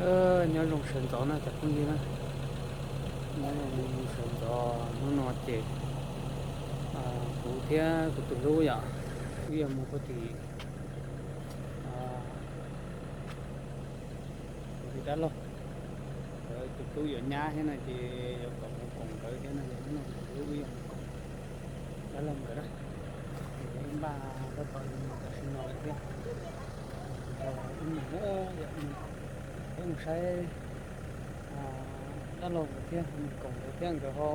Nyob zoo sawv ntxov na cov phooj ywg na, nyob zoo sawv ntxov. Hnub no ces kuv thiab kuv tus hlub yom, wb yuav mus puag tim kuv tus dab laug, nkawd tus tub yuav nyab thiab no ces yuav kom mus koom nkawd thiab no ces hnub no kuv tus hlub wb yuav mus koom dab laug nkawd na. Ces npaj tab tom yuav mus tam sim no lawm thiab. Nrog wb mus na, yog wb mus saib dab laug nkawd thiab, mus koom nkawd thiab, nkawd ho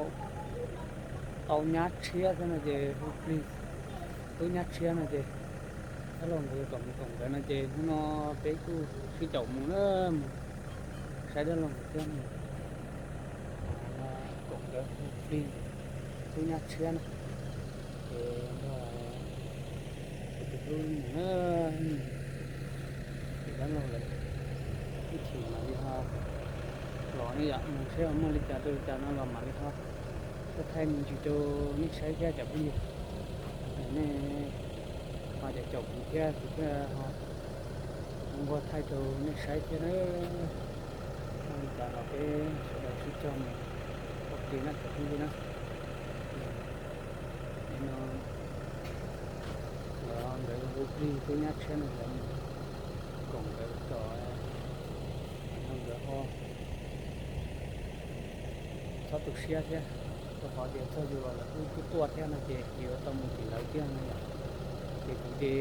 tau nyab tshiab thiab no ces hu plig tub nyab tshiab no ces dab laug nkawd yuav kom mus koom nkawd no ces hnub no peb kuj sib caum mus na, mus saib dab laug nkawd thiab, mus koom nkawd hu plig tub nyab tshiab na. Ces nrog kuv tus hlub mus na, ces dab laug lawv ib chim mam li ho los ne yom, mus saib ho muaj li cas rau li cas no los mam li ho thaij me ntsis rau nej saib thiab cov phooj ywg. Nej ho caum caum kuv thiab kuv thiaj ho nquag thaij rau nej saib thiab na. Muaj li cas los peb sawv daws sib cog mus ua ke na cov phooj ywg na. No nkawd hu plig tub nyab tshiab no lawv mus koom nkawd kom no nkawd ho txhob tu siab thiab, rau qhov tias txog yus los lawv kuj tuaj thiab no ces yus yuav tau mus tim lawv thiab no yom. Ces kuv ces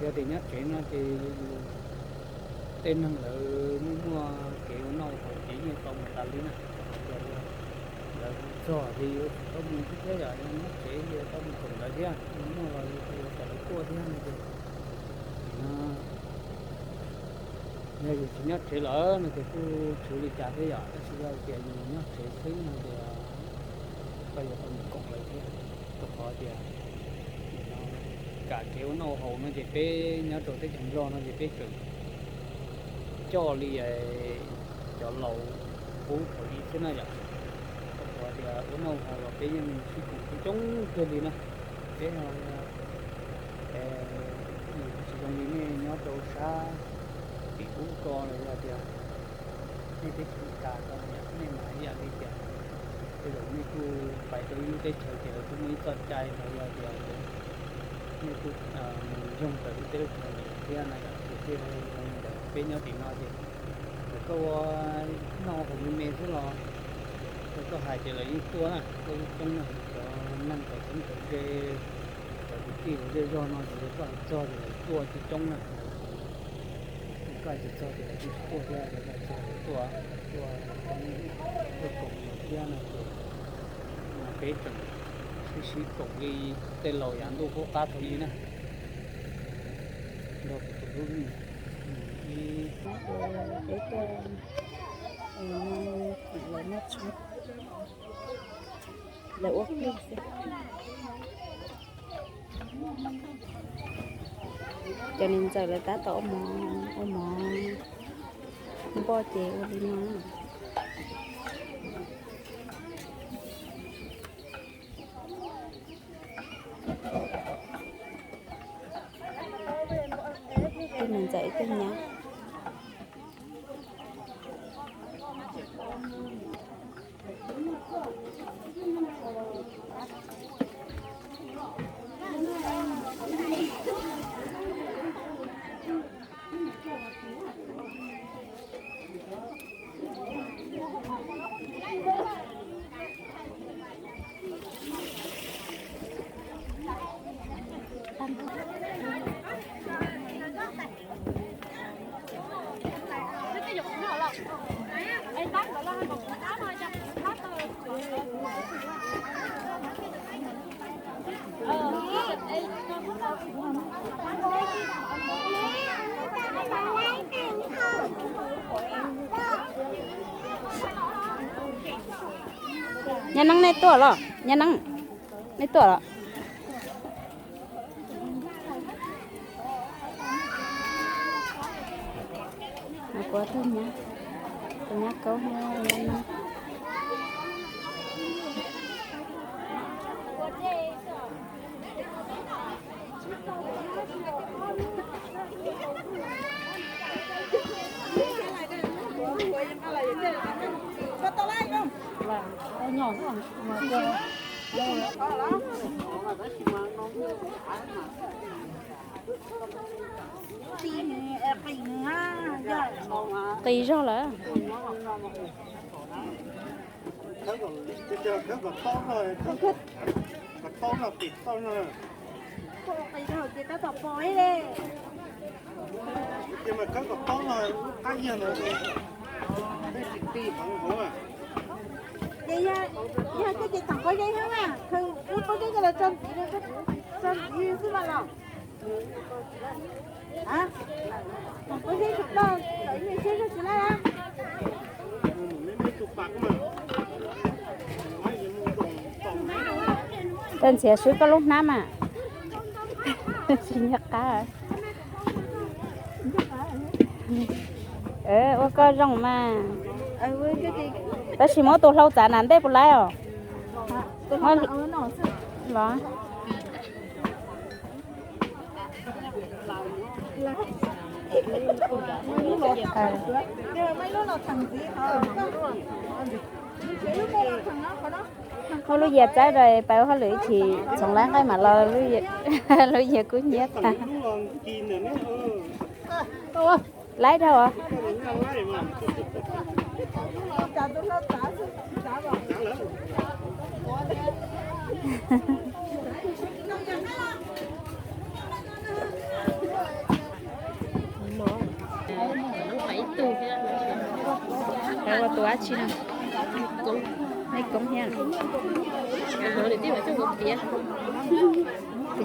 yog tias nyob tsev no ces yus tej neeg lawv muaj muaj kev ua noj ua haus ces yeej tau mus tas li na, rau qhov tias yog lawv hu txog ces yus tau mus thiab thiab yom, yog nyob tsev ces tau mus koom lawv thiab, muaj los yus tau yuav kom lawv tuaj thiab no ces no yog yus tsis nyob tsev lawm no ces kuj tsis ua li cas thiab yom, tab sis yog tias yus nyob tsev xwb no ces koj yuav tau mus koom lawv thiab, rau qhov tias no kam kev ua noj ua haus no ces peb nyob rau teb chaws Nplog no ces peb tseem coj li cov laus qub thaum ub xwb na yom. Rau qhov tias ua noj ua haus los peb yeej sib koom coob coob kawg li na. Peb ho tsis zoo li nej nyob rau sab tim ub ko los yog tias nej teb chaws Amelikas ko no yom, nej mas ib yam li tias tej zaum nej kuj pais rau ib lub teb chaws ces lawv kuj muaj ib txoj cai los yog tias nej kuj mus yoog raws lub teb lub chaws ntawd thiab no yom. Ces thiaj zoo li ntawd, peb nyob tim no ces txawm koj ua noj haus me me xwb los txawm koj hais ces lawv yeej tuaj na, tuaj coob coob na. Cov neeg cov txheeb cov ze, cov kwv tij lawv zej zog no ces yog koj hais txog ces lawv tuaj coob coob na. Yog koj hais tsis txog ces lawv kuj tsis tuaj thiab, yog koj hais txog lawv tuaj, tuaj coob, tuaj koom yus thiab no ces peb tseem sib sib koom li tej laus yav ntuj qub qab thaum ub na. Nrog kuv tus hlub mus ib peb tuaj, lawv noj tshoob, lawv ua plig xwb. Cov niam ntxawm lawv tab tom ua mov, ua mov npoj ces ua li no. Tej niam ntxawm tej nyab. Nyab Neeb, nej tuaj los? Nyab Neeb, nej tuaj los? Kuv tus nyab, tus nyab Kaub thiab nyab Neeb. Qis zog lawm. Koj ntxhiav swb koj lub hnab mas. Tsis nco qab. Ua koj zoo mas. Tab sis muab tus hlau txav nram ntej puas laib os? Los. Muab lub yias txaib rau pab ua hauj lwm ib chim txhoov laib nqaij mam los lub yias kub hnyiab tag. Laib dhau os. Ua tus dab tsi no? Mej koob thiab. Tiam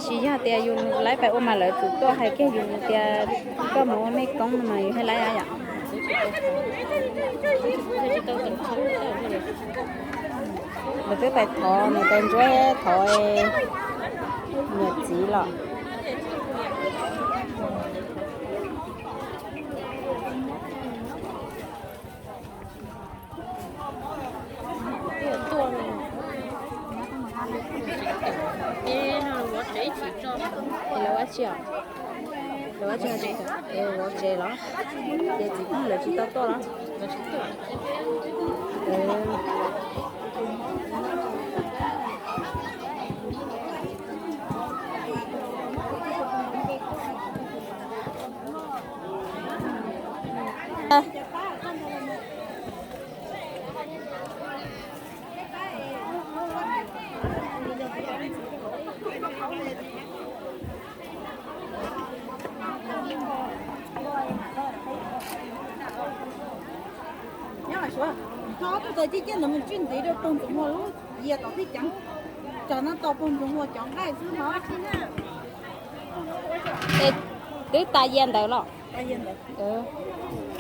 sis yog tias yus laib pais ua mas lawv tsum tuaj hais kiag yus tias koj mus ua mej koob no mas yus thiaj laib yom. Lawv twb pais thov niam tais ntsuab, thov niam txiv los. Lawv ua tsi os? Lawv ua tsi? Vov tsev los? Ces txiv Tooj lawv tsis tau tuaj los? Nyob suav, thov tus tawm ciaj ciaj ntawd mus tswj ntxiv rau pog Ntxoov Muas lub yias tom teb ceev. Cov no tau pog Ntxoov Muas cov nqaij xwb no. Twb tas yias ntawd los?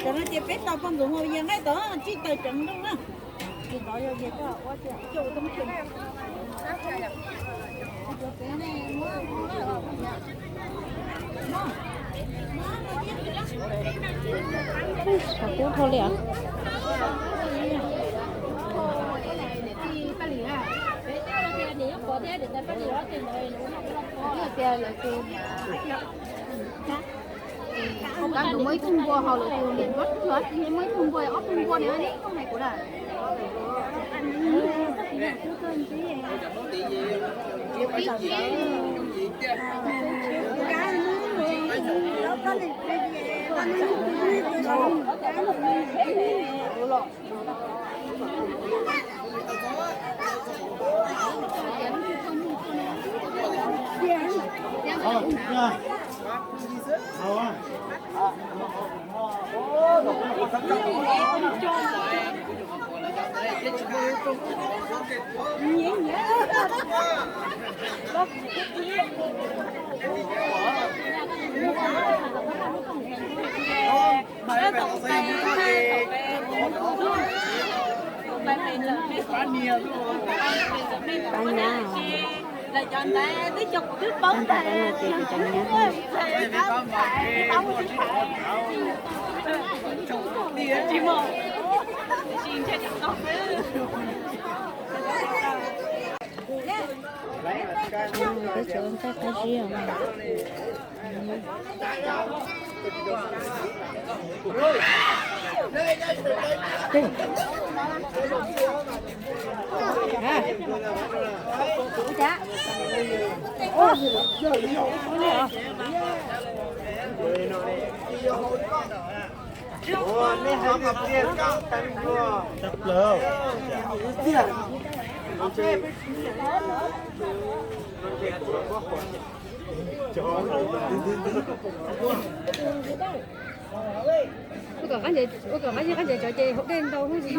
Cov no ces peb tau pog Ntxoov Muas yias nqaij tom tswj taws ceev nrooj na. Saum kub dhau li os. Tias lawv tus, kab tus muaj ib tug npua hauv lawv tus niam npua, muaj ib tug npua, ob tug npua ne, koj hais kuv lawm. Pab nyab. Pab nyab ces kuv cov nyab. Peb tsev ua ntxaij qab zib os. Ua kom qab ncaws tsov ces haus dej ntau hub ntsis.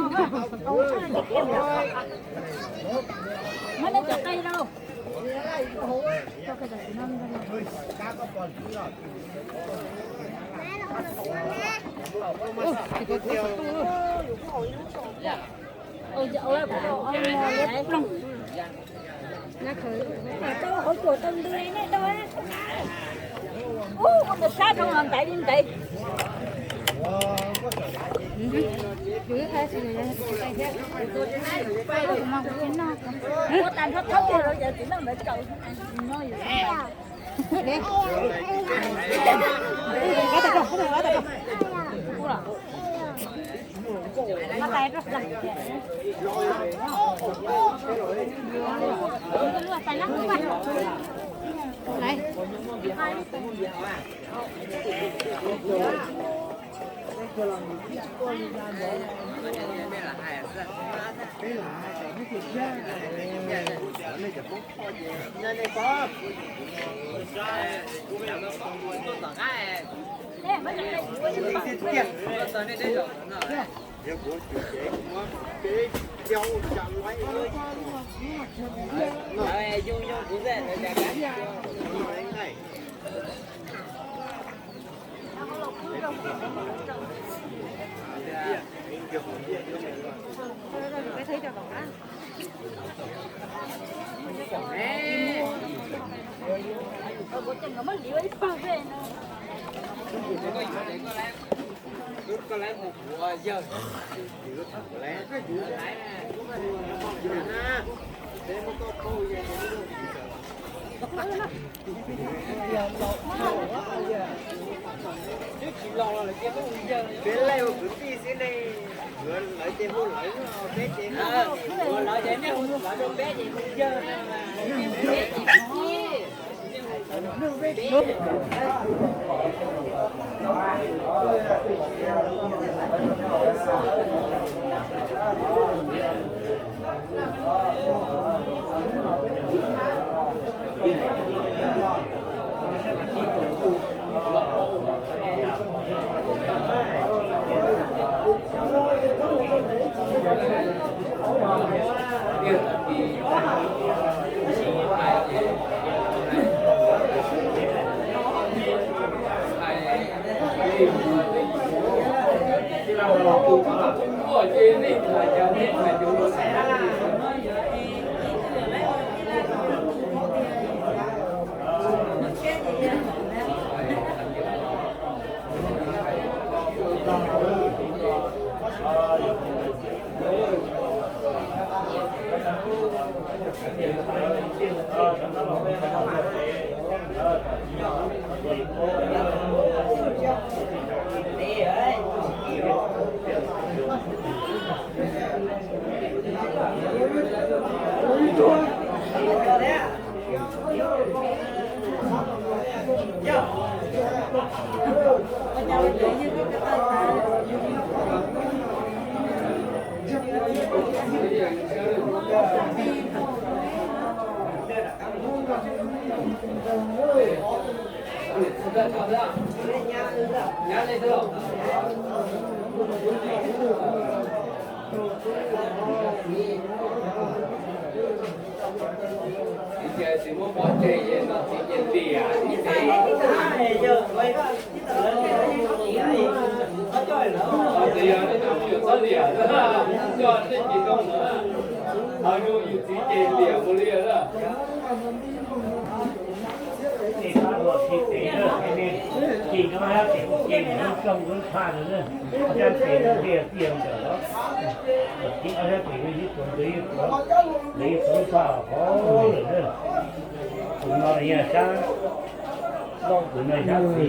Peb laij ua kwv tij xwb ne, lawv ces hu lawv, peb ces hu lawv ces nej hu lawv rau peb ces hu yawg no.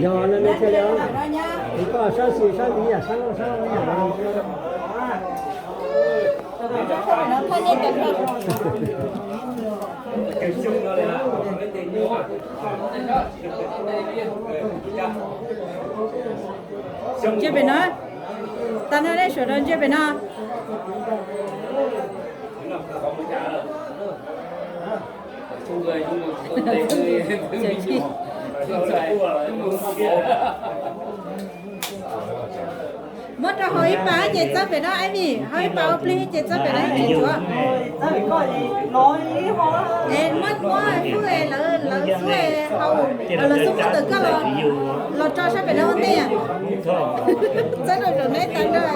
Yog no ne thiaj li, kuv koj sab xis sab ntxiv yam sab loj sab loj yam no. Ntsia pem no, tag no nej sawv daws ntsia pem no. Muab rau hauv ib pas ces txawb pem no, Ivy, hauv ib pas ua plig ces txawb pem no tsis tsuav. Es muab, muab xub, lawv, lawv xub hauv, lawv xub muab ntawm koj los, los tso sab pem no ua ntej. Txawb rau saum neb tag nrho.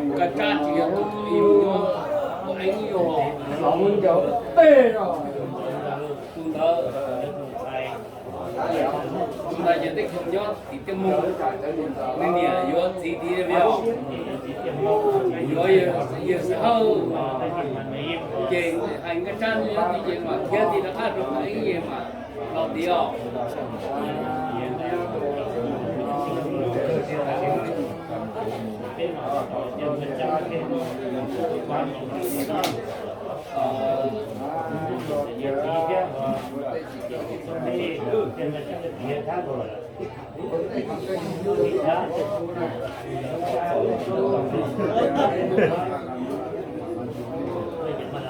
Nkaj Tsab tsis yog tus, tus ib yog los mus ncaws tej no, tus ntawd, tus ntawd ces tej khoom nyob tim Tiaj Moog, nws niam yuav txiv tim Vias, yuav yawg Xwm Hawj, ces hais Nkaj Tsab nyob tim ces mam khiav tim rov qab rau Mab Eeb es mam los tim os.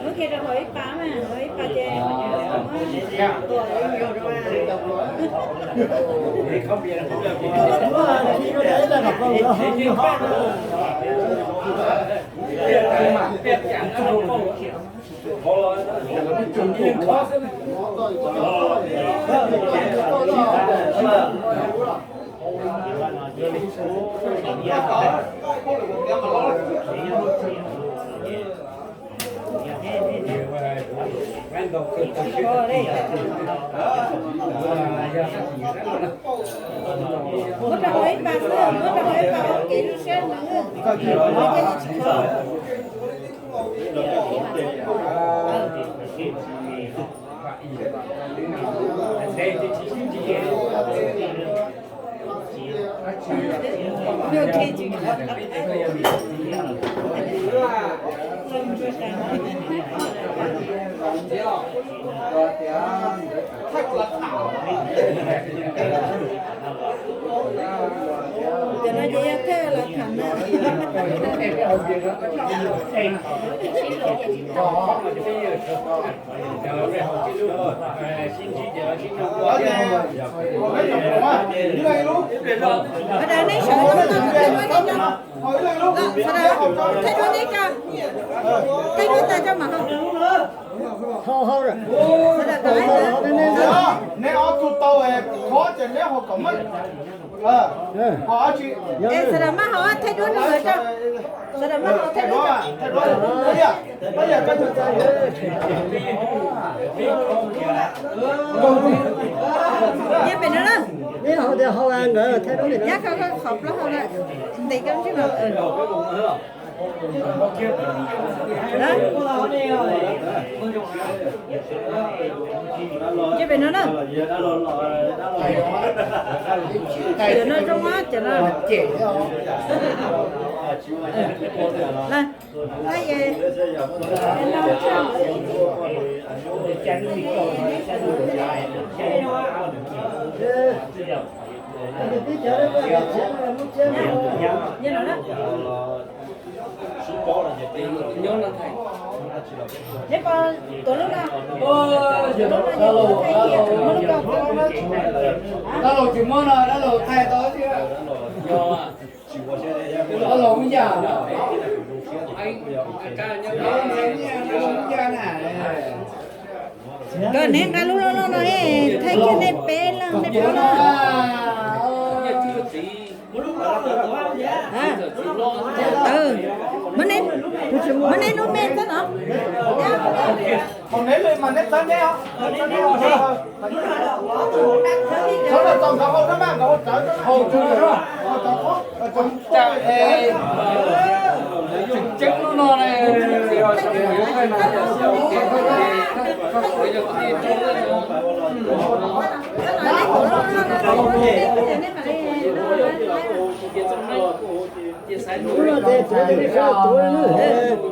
Muab kiag rau hauv ib pas mas, hauv ib pas ces muab tuam rau nyuag rau mas. Muab rau hauv ib pas xwb, muab rau hauv ib pas ua kev zoo siab ntawd, ua cia li tsis kho. Cov no ces yog thawj los tham na. Ua rau nej sawv daws, sawv daws, thaij duab nej tso, thaij duab tas tso mam haus. Neb ob tug tau khob ces neb haus kom meej. Sawv daws maj haus thaij duab rau nkawd tso. Sawv daws maj haus thaij duab. Nyob pem no na. Nyob qhov plaub hau na, ntes koj ntsej muag. Nyob pem no na. Cov no zoo, cov no. Neb puas tuav lub no? Dab laug tsis muab no, dab laug thaij tau thiab. Dab laug Hmoob Yaj, Hmoob Yaj na. Kom neb nqa lub loj loj no, thaij kiag nej peb leeg nej plaub leeg. Muab neb, muab neb lub me txob no.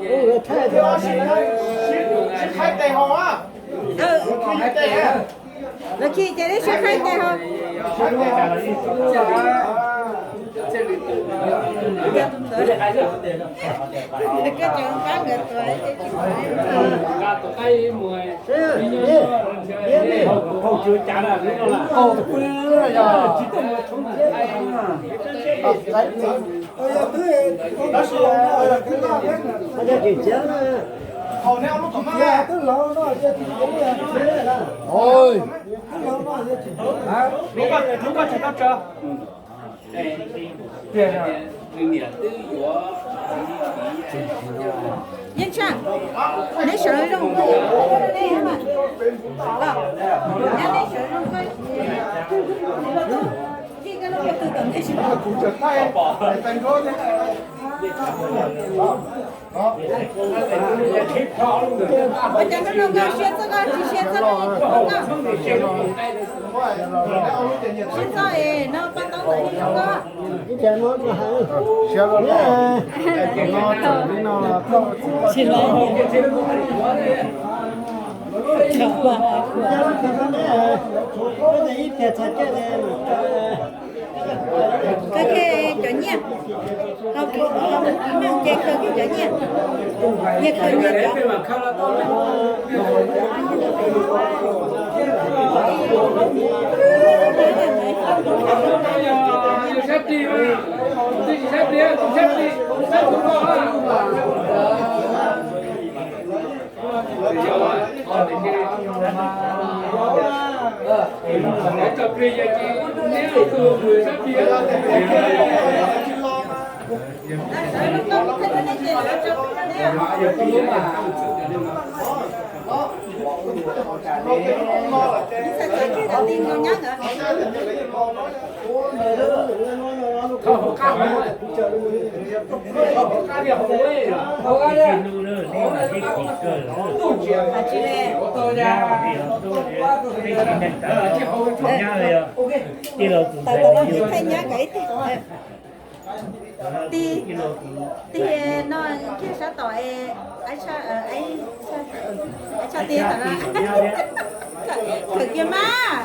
Lawv khi ces lawv sib qhaib tes ho. Koj tseem nqa nkawd tuag. Yeej tshaj, neb sawv zoo, neb sawv zoo, ua cas hnub no nkawd siab txog koj tsis siab txog, siab txog es no paj taub ntawd zoo koj. Siab loj, no txawm li no los tau. Koj kiag cov nyiaj, ces khaws kiag cov nyiaj, nyiaj khaws nyiaj cov. Tij, tij no kiag sab tom, tshaj tij tom no. Khawm kiag mas.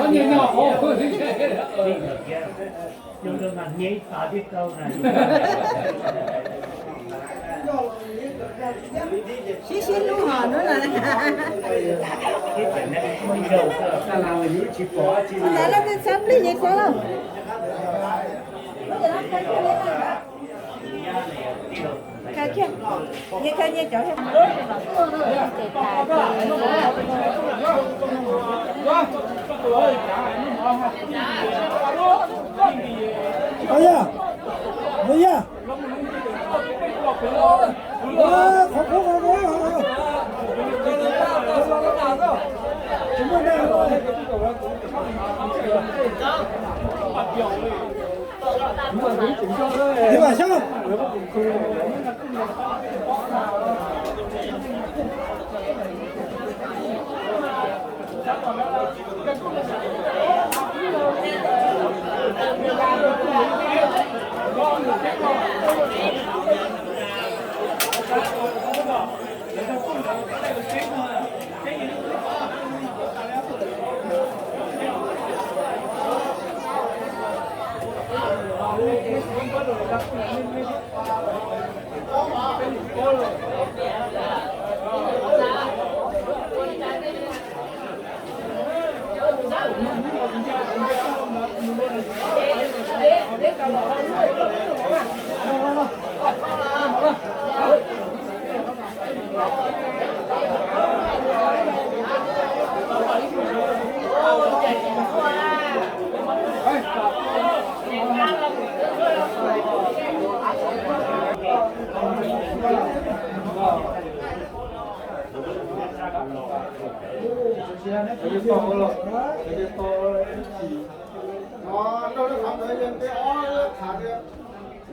Sib sib hlub hos hnub no. Ntawd leej twg txhawb plig nyias khaws lauj? Khaws kiag, nyias khaws nyias cov. Ua yog, ua yog.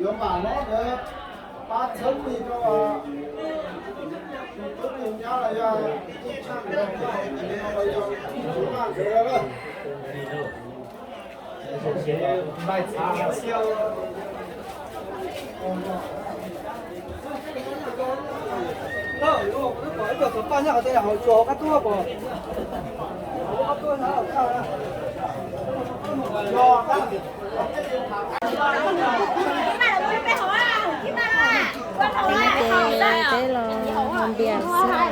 Yuav mam hlob ntawd pab txhawb plig rau tus tub tus nyab los yog ib tug tshaj ntawd, los yog tus maj ntawd. Peb ces peb los haus npias xwb.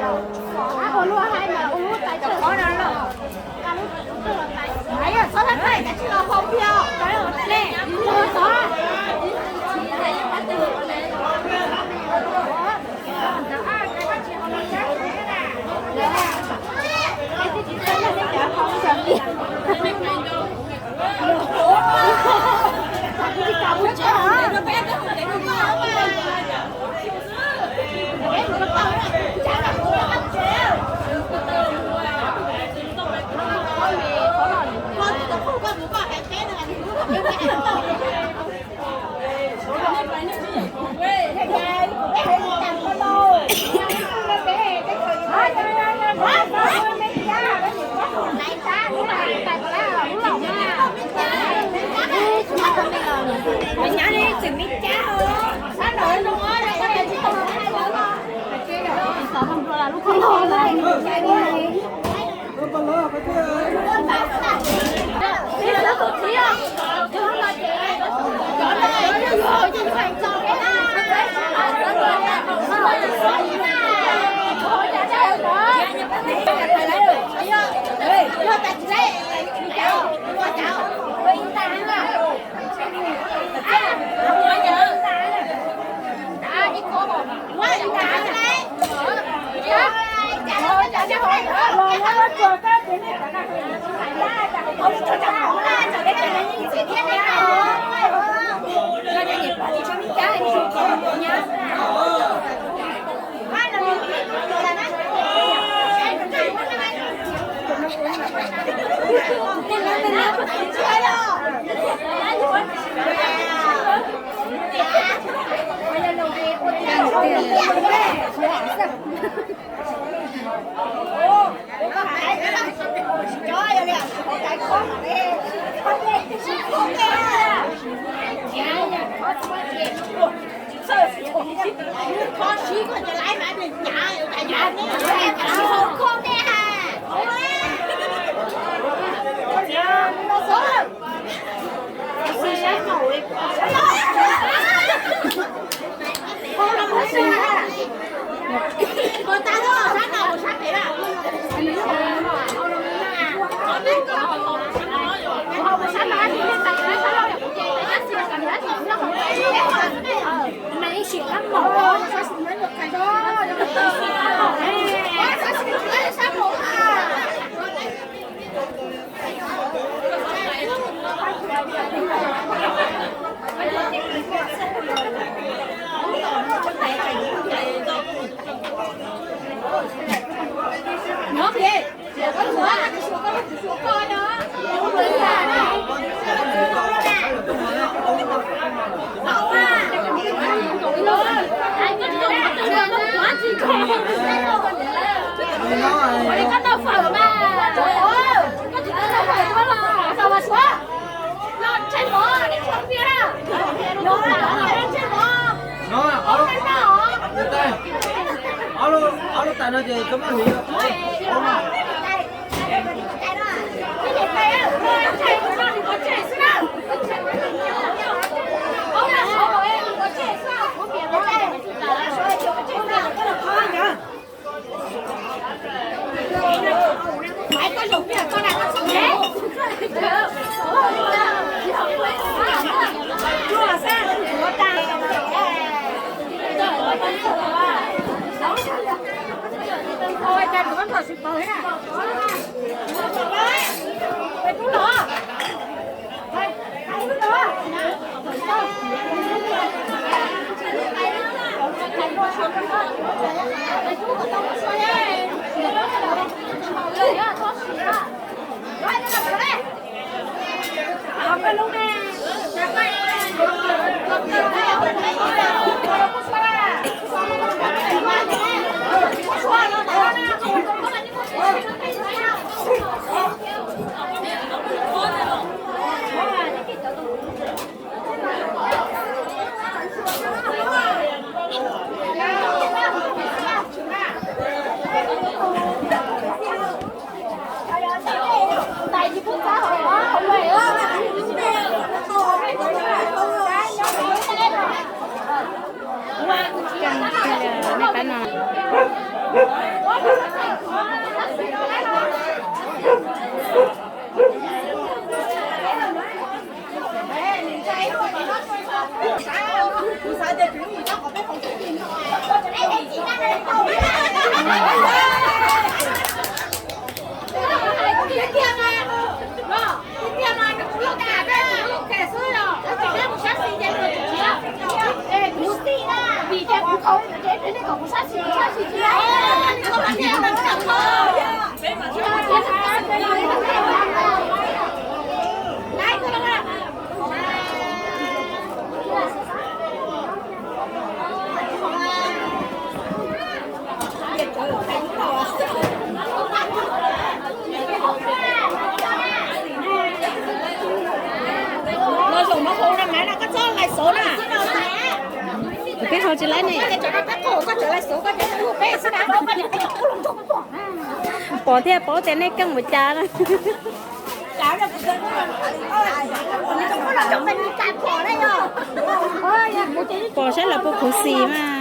No, ob lub tais no ces koj muab hliv. Căng kawg li nej pab no. Peb hau tsis laib ne. Pom thiab paub tias nej keej mus cas na. Pom saib lawv puas khuv xim mas.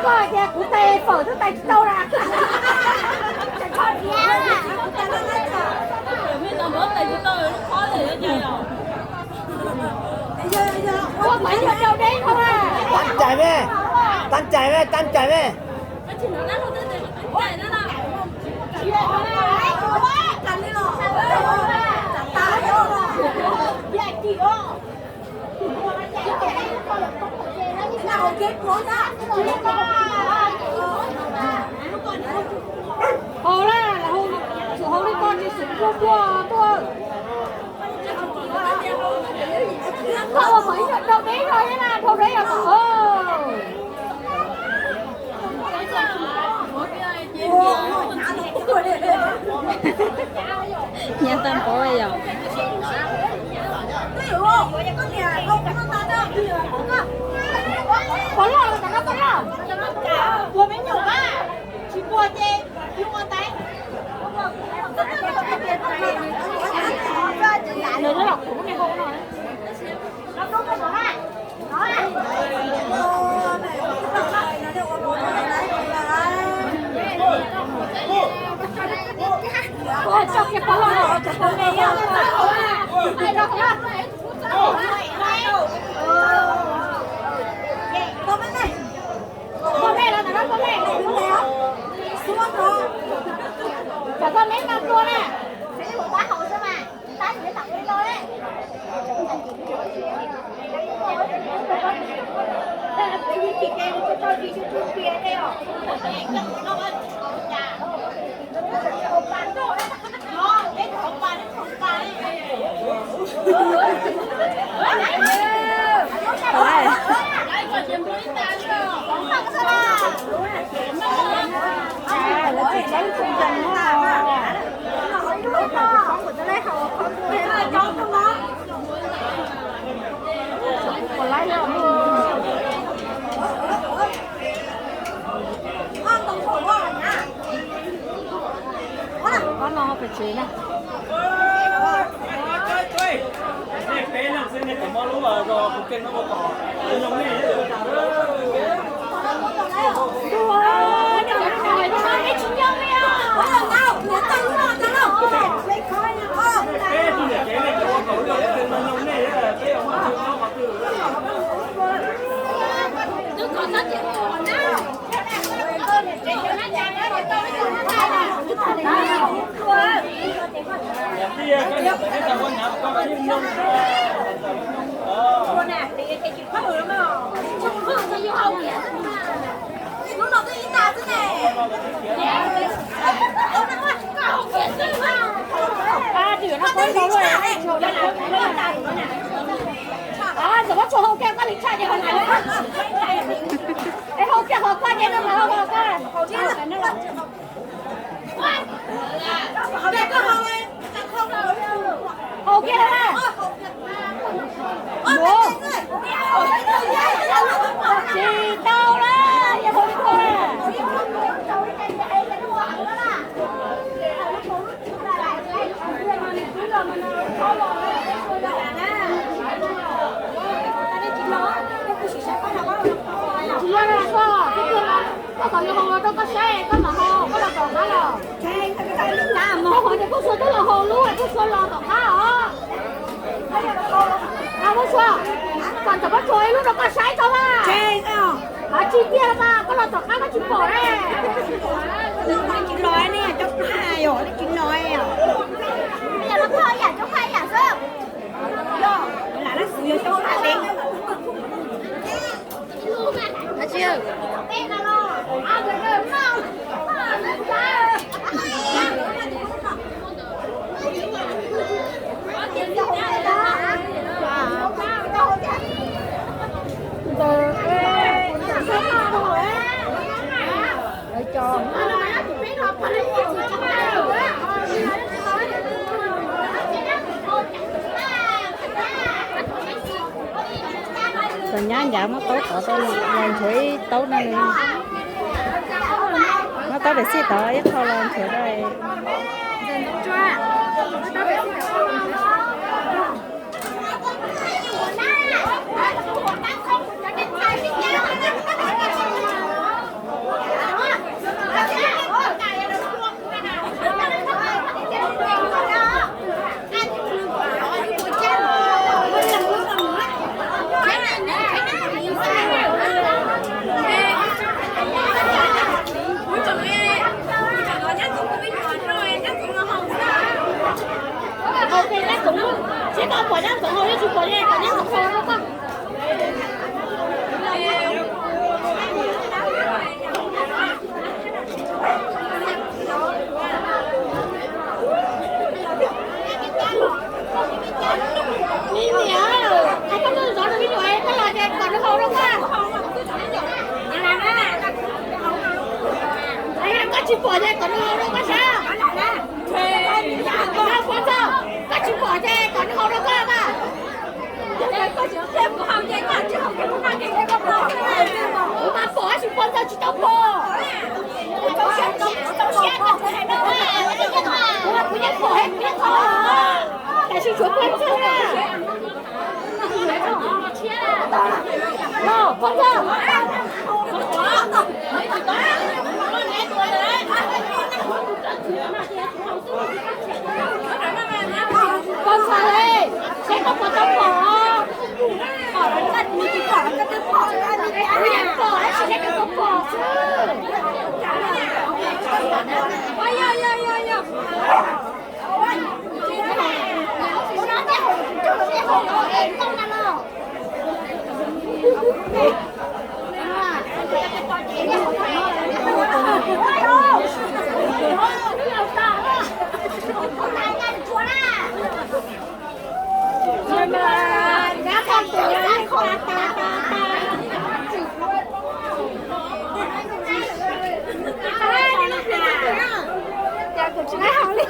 Koj tias kuv tais fawm twb tais tsis tau na. Ua pais yuav rau deb no a. Tab cais me, tab cais me, tab cais me. Hau na, hau, tsum hau li koj tsis xum npua npua tuaj. Koj ua pais yuav rau deb no thiab na, rau deb no. Nyab tag npaum yom. Pov loj los tam no pov loj. Ua me nyuam mas tsis npua ces yus ua tais. Nws los kuv me hau no. Cov koj meb no tua na, pab haus xwb mas, tab sis tam li no. Lawv tsis tseeb tsis ntseeg no. Tsev na. Nej peb leeg xwb nej tseem muab lub zos tus kheej no ua kom zoo nej. Peb tug niam tsev nej tseem ua kom lub zos tus kheej no zoo nej, peb yuav muaj qhov twg. Txawm muab tshua hau kiag koj li tshaj ces hau na. Es hau kiag qhov koj ces no mas hau kiag. Hau kiag na. Tsis tau lawm, yog hau li ko na. Tsis yog, koj kom nws hau los rau koj saib, koj mam hau, koj los tom qab los. Hau ces Phooj Sua twb los hau lub, Phooj Sua los tom qab os. Phooj Sua, kom txawm Phooj Sua ib lub rau koj saib tau mas. Tsis tiag mas koj los tom qab koj tsis pom ne. Tsis los ne, cov phaj yom, tsis los. Yam los phaj yam, cov phaj yam xwb. Txawm nyab ncav muab taub tod rau los nchuav ib taub no. Muab taub daim xij tod ib qho los nchuav rau. Seb koj pom nyab ntxoov haus, yog tsis pom ces kom nyab ntxoov haus rau koj. Me niam, hais koj tuaj zov nws me nyuam, koj los ces kom nws haus rau koj. Koj tsis pom ces kom nws haus rau koj saib. Pov Ntxawg, koj tsis pom ces kom nws haus rau koj mas. Kuv mas pom tab sis Pov Ntxawg tsis tau pom. Kuv mas kuv yeej pom, kuv yeej pom, tiam sis tshuav Pov Ntxawg na. Pov Ntxawg. Koj ntxhais, seb koj puas tau pom? Kuv yeej pom tab sis seb koj puas pom xwb. Cas kuv tsis laib haus li.